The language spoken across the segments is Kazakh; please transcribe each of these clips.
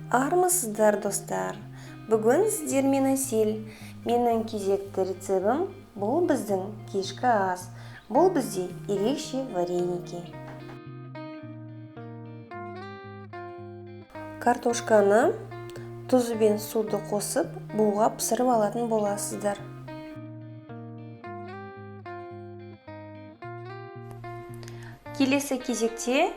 Армысыздар, достар! Бүгін сіздермен Әсел. Менің кезекті рецебім бұл біздің кешкі ас. Бұл бізде ерекше вареники. Картошканы тұзы бен суды қосып, буға пісіріп алатын боласыздар. Келесі кезекте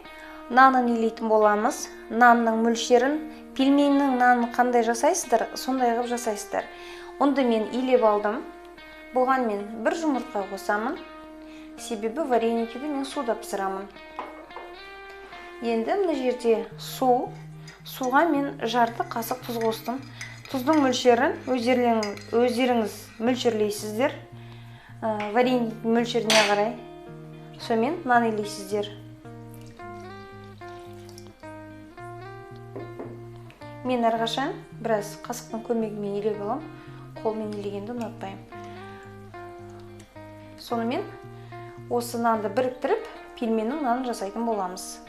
нанын илейтін боламыз. Нанның мөлшерін, пельменнің нанын қандай жасайсыздар, сондай қылып жасайсыздар. Ұнды мен илеп алдым. Бұған мен бір жұмыртқа қосамын. Себебі вареникті мен суда пісірамын. Енді мына жерде су. Суға мен жарты қасық тұз қостым. Тұздың мөлшерін өздеріңіз мөлшерлейсіздер. Вареник мөлшеріне қарай. Сонымен нан илейсіздер. Мен әрқашан біраз қасықтың көмегімен илеп аламын. Қолмен илегенді ұнатпаймын. Сонымен осы нанды біріктіріп, пельменнің нанын жасайтын боламыз.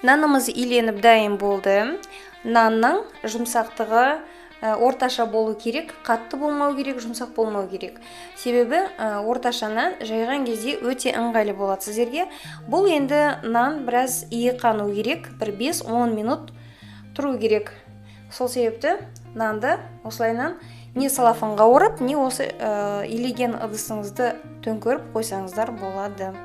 Нанымыз иленіп дайын болды. Нанның жұмсақтығы орташа болу керек, қатты болмау керек, жұмсақ болмау керек. Себебі орташа нан жайған кезде өте ыңғайлы болады сіздерге. Бұл енді нан біраз иі қану керек, бір 5-10 минут тұру керек. Сол себепті нанды осылайынан не салафанға орап, не осы илеген ыдысыңызды төңкеріп қойсаңыздар болады.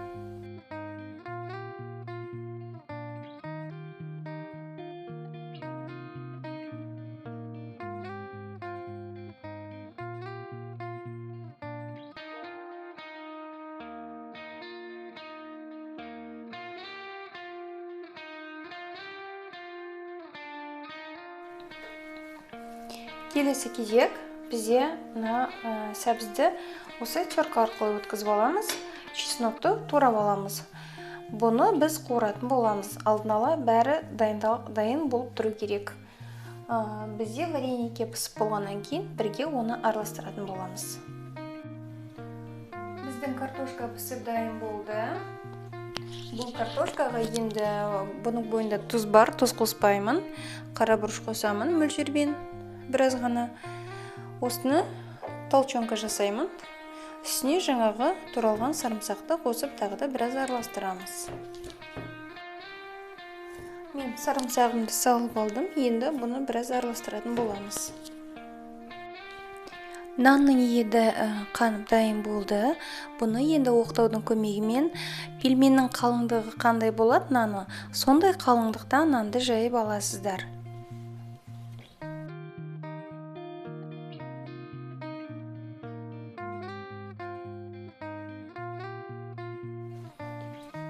Келесі кезек бізде мына сәбізді осы терка арқылы өткізіп аламыз, чеснокты турап аламыз. Бұны біз қуыратын боламыз. Алдын ала бәрі дайын болып тұру керек. Бізде вареники пісіп болғаннан кейін бірге оны араластыратын боламыз. Біздің картошка пісіп дайын болды. Бұл картошкаға енді бұның бойында тұз бар, тұз қоспаймын. Қара бұрыш қосамын мөлшермен. Біраз ғана. Осыны толчонка жасаймын. Үстіне жаңағы туралған сарымсақты қосып тағы да біраз араластырамыз. Мен сарымсағымды салып алдым. Енді бұны біраз араластыратын боламыз. Нанның еті қанып дайын болды. Бұны енді оқтаудың көмегімен пельменнің қалыңдығы қандай болады наны, сондай қалыңдықта нанды жайып аласыздар.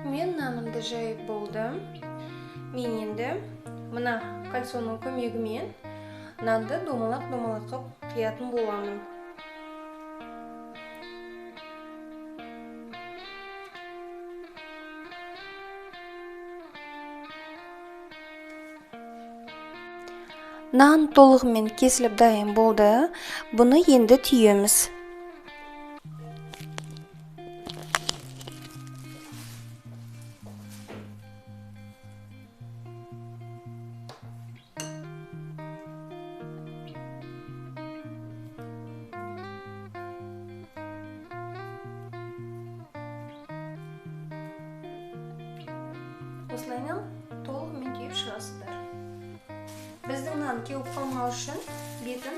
Мен нанымды жайып болдым. Мен енді мына кальсонның көмегімен нанды домалақ-домалақ қылып қиятын боламын. Нан толығымен кесіліп дайын болды. Бұны енді түйеміз. Осылайынан толығымен түйіп шығасыздар. Біздің нан кеуіп қалмау үшін бетін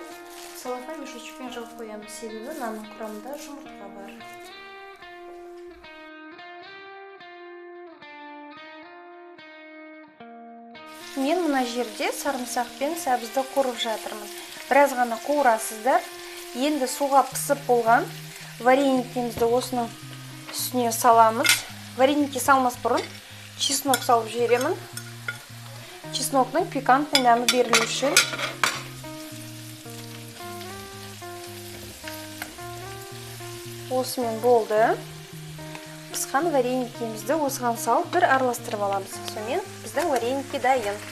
целлофан мешочкпен жауып қоямыз, себебі нанның құрамында жұмыртқа бар. Мен мына жерде сарымсақ пен сәбізді қуырып жатырмын. Біраз ғана қуырасыздар. Енді суға пісіп болған вареникімізді осының үстіне саламыз. Вареники салмас бұрын чеснок салып жіберемін. Чесноктың пикантный дәмі берілу үшін. Осымен болды. Пысқан вареникімізді осыған салып бір араластырып аламыз. Сонымен біздің вареники дайын.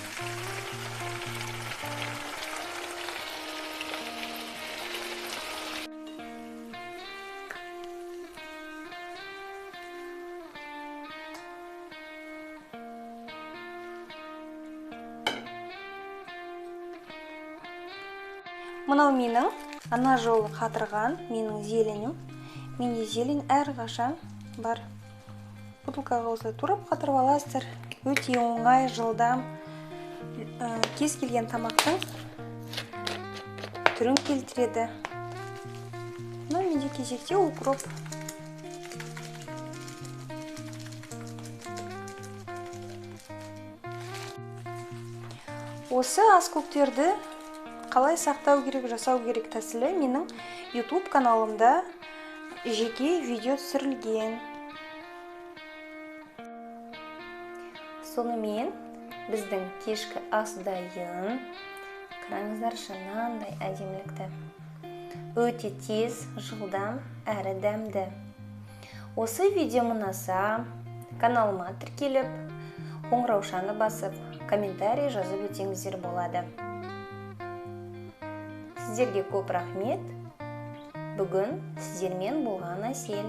Мынау менің ана жолы қатырған менің зеленім. Менде зелень әрқашан бар. Бутылкаға осылай турап қатырып аласыздар. Өте оңай, жылдам. Кез келген тамақтың түрін келтіреді. Мынау менде кезекте укроп. Осы аскөктерді қалай сақтау керек, жасау керек тәсілі менің YouTube каналымда жеке видео түсірілген. Сонымен біздің кешкі ас дайын. Қараңыздаршы, мынандай әдемілікті. Өте тез, жылдам, әрі дәмді. Осы видео ұнаса, каналыма тіркеліп, қоңыраушаны басып, комментарий жазып өтсеңіздер болады. Сіздерге көп рахмет. Бүгін сіздермен болған Әсел.